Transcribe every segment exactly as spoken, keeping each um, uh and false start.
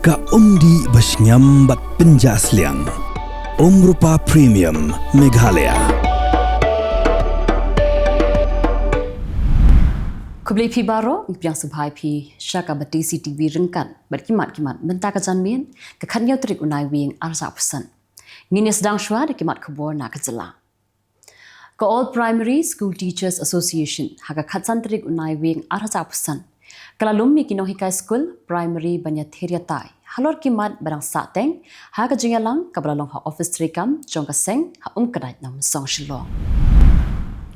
Ka umdih ba shngiam bad pynjah sliang. Umrupa Premium Meghalaya. Khublei phi baroh, ngi pdiang sngewbha ïa phi sha ka Batesi T V ryngkat bad ki mat ki mat mynta ka janmiet, ka khatnïew tarik u Naiwieng arhajar arphew san. Ngin ïa sdang shuwa da ki mat khubor na ka jylla. Ka All Primary School Teachers Association, ha ka khatsan tarik u Naiwieng arhajar arphew san, ka la lum ïa ki nonghikai skul primary ban ïa ther ïa tai halor ki mat ba dang sahteng ha ka jingïalang kaba la long ha office treikam jong ka seng ha Umkdait Nongmynsong, Shillong.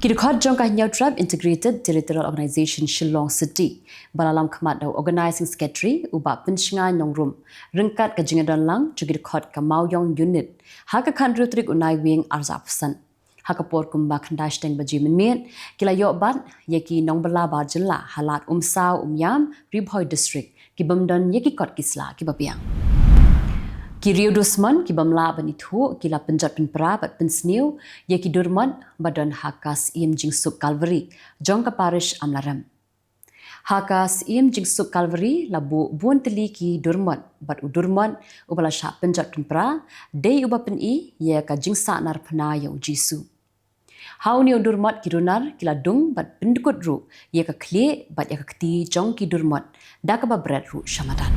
Ki dkhot jong ka Hynñiewtrep Integrated Territorial Organization Shillong City, ba la lam khmat da u Organizing Secretary u Bah Pynshngain Nongrum, ryngkat ka jingïadonlang jong ki dkhot ka Mawiong Unit, ha ka khathynriew tarik u Naiwieng arhajar arphew san. Ha ka por kumba khyndai shiteng baje mynmiet, ki la ïoh bat ïa ki nongbylla bar jylla ha Lad Umsaw Umiam, Ri Bhoi District, ki bym don ïa ki kot ki sla kiba biang. Ki riew dusmon ki bym lah ban ithuh ki la pynjot pynpra bad pynsniew ïa ki durmot ba don ha ka Syiem Jingsuk Calvary jong ka parish Amlarem. Ha ka Syiem Jingsuk Calvary la buh bun tylli ki durmot, bad u durmot uba la shah pynjot pynpra dei uba pyni ïa ka jingsah narphna ïa u Jisu. Ha une u durmot ki runar ki la dung bad pyndkut ruh ïa ka khlieh bad ïa ka kti jong ki durmot da kaba bret ruh sha madan.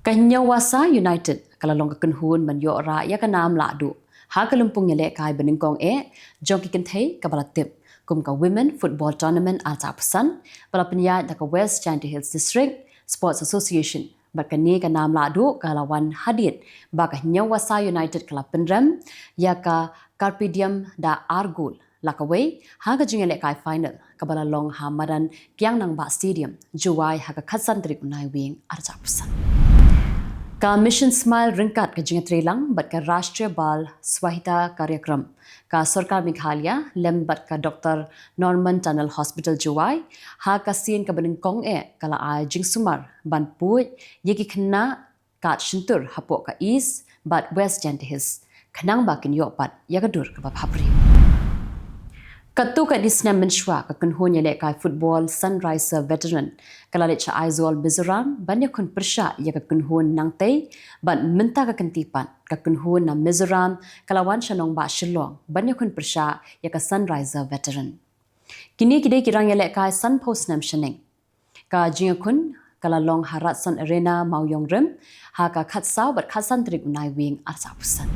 Ka Hynñiewwasa United ka la long ka kynhun ban ïoh rah ïa ka nam lahduh ha ka lympung ïalehkai banyngkong eh jong ki kynthei kaba la tip kum ka Women Football Tournament arhajar arphew san, ba la pynïaid da ka West Jaintia Hills District Sports Association, bad kane ka nam lahduh ka la wan hadien ba ka Hynñiewwasa United ka la pynrem ïa ka Carpe Diem da ar gol la kawei ha ka jingïalehkai final kaba la long ha madan Kiang Nangbah Stadium, Jowai, ha ka khatsan tarik u Naiwieng arhajar arphew san. Ka Mission Smile ryngkat ka jingïatreilang bad ka Rashtriya Bal Swachhata Karyakram, ka Sorkar Meghalaya lem bad ka Doctor Norman Tunnel Hospital, Jowai, ha ka sien kaba nyngkong eh ka la ai jingsumar ban pud ïa ki khynnah kad shyntur hapoh ka East bad West Jaintia Hills, khnang ba kin ïoh pat ïa ka dur kaba bhabriew. Katto katne snem mynshuwa, ka kynhun ïalehkai football Sunriser Veteran ka la leit sha Aizawl, Mizoram ban ïakhun pyrshah ïa ka kynhun Nangtei, bad mynta ka kynti pat ka kynhun na Mizoram ka la wan sha nongbah Shillong ban ïakhun pyrshah ïa ka Sunriser Veteran. Kine ki dei ki rangïalehkai sanphew snem shaneng. Ka jingïakhun ka la long ha Radisson Arena, Mawïong Rim, ha ka khatsaw bad khatsan tarik u Naiwieng arhajar arphew san.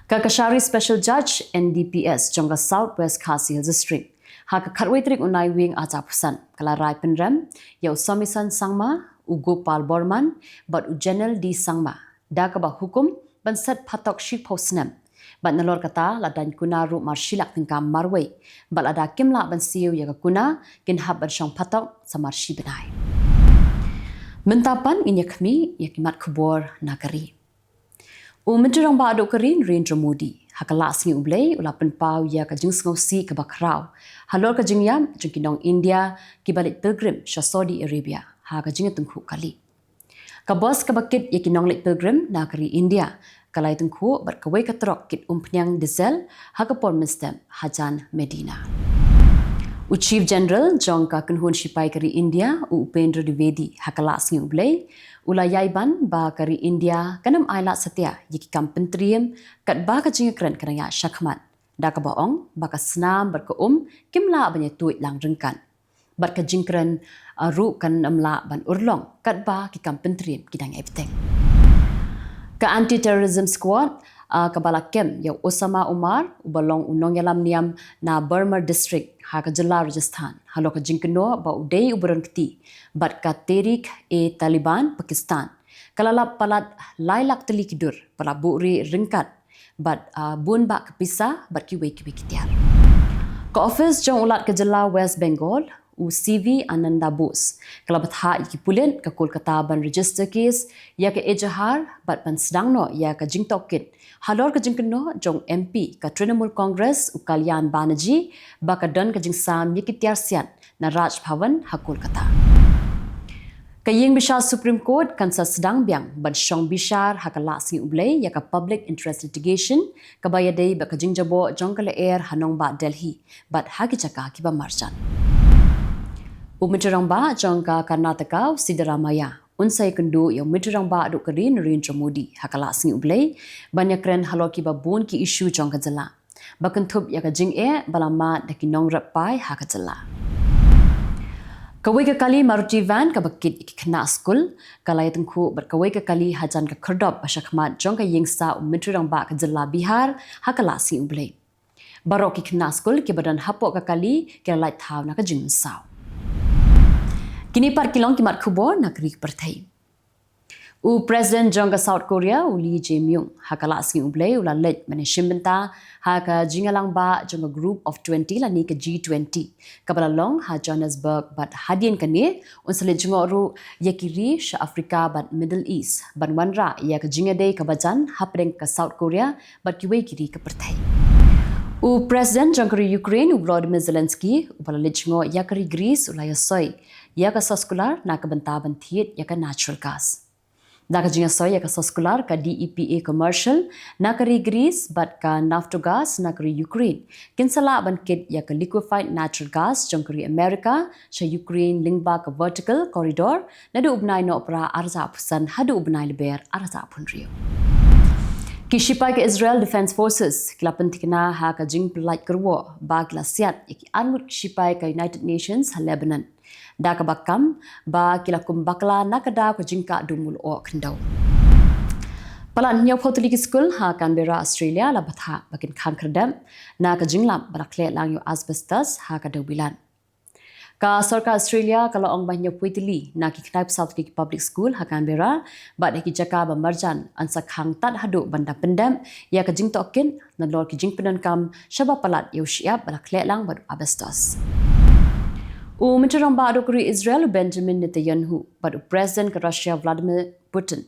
Ka Kashari Special Judge, N D P S, jong ka South West Khasi Hills District, ha ka khatwei tarik u Naiwieng arhajar arphew san, ka la rai pynrem ïa u Somison Sangma, u Gopal Borman bad u Janel D Sangma da kaba hukum ban set phatok shiphew snem. Bad nalor kata la daiñ kuna ruh mar shi lak tyngka marwei. Bad lada kim lah ban siew ïa ka kuna, kin hap ban shong phatok sa mar shi bnai. Mynta pat ngin ïa khmih ïa ki mat khubor na ka ri. U Myntri Rangbah duh ka ri Narendra Modi, ha ka Lahsngi U Blei u la pynpaw ïa ka jingsngewsih kaba khraw halor ka jingïap jong ki nong India kiba leit pilgrim sha Saudi Arabia ha ka jingïatyngkhuh kali. Ka bos kaba kit ïa ki nongleit pilgrim na ka ri India ka la ïatyngkhuh bad kawei ka trok kit umphniang diesel ha ka por mynstep hajan Medina. U Chief General jong ka kynhun shipai ka ri India, u Upendra Dwivedi, ha ka Lahsngi U Blei u la ïai ban ba ka ri India kan ym ailad satia ïa ki kam pyntriem katba ka jingïakren ka dang ïaid shakhmat, da kaba ong ba ka snam bad ka um kim lah ban ïatuid lang ryngkat. Bad ka jingkren, ah, ruh kan ym lah ban urlong katba ki kam pyntriem ki dang ïai bteng. Ka Anti-Terrorism Squad, ah, kaba la kem ïa u Osama Omar, uba long u nongïalam niam na Burma District ha ka jylla Rajasthan, halor ka jingkynnoh ba u dei u burom kti bad ka Tehrik-e-Taliban Pakistan, ka la lap palat lai lak tylli ki dur ba la buhrieh ryngkat bad, ah, bun bah ka pisa bad kiwei kiwei ki tiar. Ka ophis jong u Lat ka jylla West Bengal, u C V Ananda Bose, ka la bthah ïa ki pulit ka Kolkata ban register case ïa ka ejahar bad ban sdang noh ïa ka jingtohkit halor ka jingkynnoh jong M P ka Trinamool Congress, u Kalyan Banerjee, ba ka don ka jingsam ïa ki tiar siat na Raj Bhavan ha Kolkata. Ka ïing bishar Supreme Court kan sa sdang biang ban shong bishar ha ka Lahsngi U Blei ïa ka Public Interest Litigation kaba ïadei bad ka jingjaboh jong ka lyer ha nongbah Delhi bad ha ki jaka kiba marjan. U Myntri Rangbah jong ka Karnataka, u Siddaramaiah, un sa ïakynduh ïa u Myntri Rangbah duh ka ri Narendra Modi ha ka la sngi U Blei ban ïakren halor kiba bun ki issue jong ka jylla, ba kynthup ïa ka jingeh ba la mad da ki nongrep pai ha ka jylla. Kawei ka kali Maruti van kaba kit ïa ki khynnah skul ka la ïatyngkhuh bad kawei ka kali hajan ka khyrdop ba shakhmat jong ka ïing sah u Myntri Rangbah ka jylla Bihar ha ka la sngi U Blei. Baroh ki khynnah skul kiba don hapoh ka kali ki la lait thaw na ka jingmynsaw. Kine pat ki long ki mat khubor na ka ri ka pyrthei. U President jong ka South Korea, u Lee Jae-myung, ha ka la sngi U Blei u la leit ban ïashim bynta ha ka jingïalang bah jong ka Group of twenty lane ka G twenty, kaba la long ha Johannesburg, bad hadien kane un sa leit jngoh ruh ïa ki ri sha Africa bad Middle East ban wanrah ïa ka jingïadei kaba jan hapdeng ka South Korea bad kiwei ki ri ka pyrthei. U President jong ka ri Ukraine, u Volodymyr Zelensky, uba la leit jngoh ïa ka ri Greece, u la ïasoi ïa ka soskular na ka bynta ban thied ïa ka natural gas. Da ka jingïasoi ïa ka soskular, ka DEPA Commercial na ka ri Greece bad ka Naftogaz na ka ri Ukraine kin sa lah ban kit ïa ka liquefied natural gas jong ka ri America sha Ukraine lyngba ka vertical corridor naduh u bnai Nohprah arhajar arphew san haduh u bnai Lber arhajar arphew hynriew. Ki shipai ka Israel Defense Forces ki la pynthikna ha ka jingpyllait kyrwoh ba ki la siat ïa ki arngut ki shipai ka United Nations ha Lebanon, da kaba kam ba ki la kum bakla na ka daw ka jingkah dum u lyoh khyndew. Palat hynñiewphew tylli ki skul ha Canberra, Australia la bthah ba kin khang khyrdep na ka jinglap ba la khleh lang ïa u asbestos ha ka dewbilat. Ka sorkar Australia ka la ong ba hynñiewphew tylli na ki khyndai phew saw tylli ki public school ha Canberra bad ha ki jaka ba marjan yn sa khang tad haduh ban da pyndep ïa ka jingtohkit nalor ki jingpyndonkam shaba palat ïa u shyiap ba la khleh lang bad u asbestos. U Myntri Rangbah duh ka ri Israel, u Benjamin Netanyahu, bad u President ka Russia, Vladimir Putin,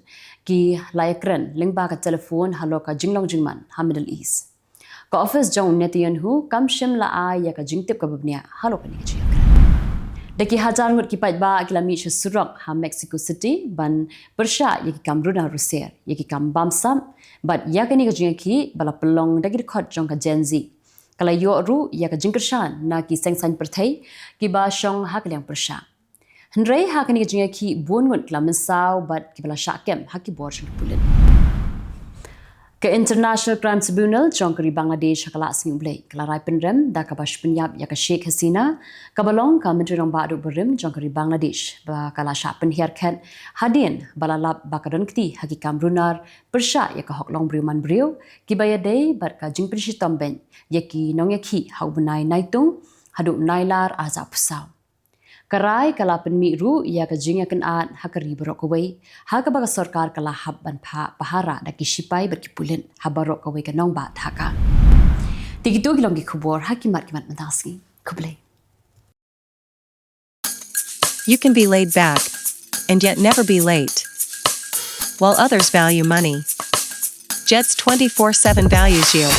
ki la ïakren lyngba ka telephone halor ka jinglong jingman ha Middle East. Ka office jong u Netanyahu kam shym la ai ïa ka jingtip kaba bniah halor kane ka jingïakren. Da ki hajar ngut ki paidbah ki la mih sha surok ha Mexico City ban pyrshah ïa ki kam runar ruser, ïa ki kam bamsap bad ïa kane ka jingïakhih ba la pynlong da ki dkhot jong ka Gen Z ka la ïoh ruh ïa ka jingkyrshan na ki seng saiñ pyrthei kiba shong ha ka liang pyrshah. Hynrei ha kane ka jingïakhih bun ngut ki la mynsaw bad kiba la shah kem ha ki bor jong ki pulit. Ka International Crime Tribunal jong ka ri Bangladesh ha ka la sngi U Blei ka la rai pynrem da kaba shu pynïap ïa ka Sheikh Hasina, kaba long ka Myntri Rangbah duh barim jong ka ri Bangladesh, ba ka la shah pynhiar khet hadien ba la lap ba ka don kti ha ki kam runar pyrshah ïa ka hok longbriew manbriew kiba ïadei bad ka jingpynshitom beiñ ïa ki nongïakhih ha u bnai Naitung haduh u Nailar arhajar arphew saw. Ka rai ka la pynmih ruh ïa ka jingïakynad ha ka ri baroh kawei, ha kaba ka sorkar ka la hap ban phah pahara da ki shipai bad ki pulit ha baroh kawei ka nongbah Dhaka. Te kito ki long ki khubor ha ki mat ki mat mynta ka sngi. Khublei. You can be laid back and yet never be late. While others value money, Jet's twenty-four seven values you.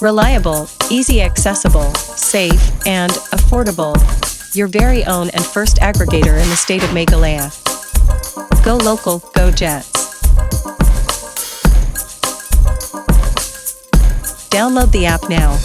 Reliable, easy accessible, safe, and affordable. Your very own and first aggregator in the state of Meghalaya. Go local, go Jets. Download the app now.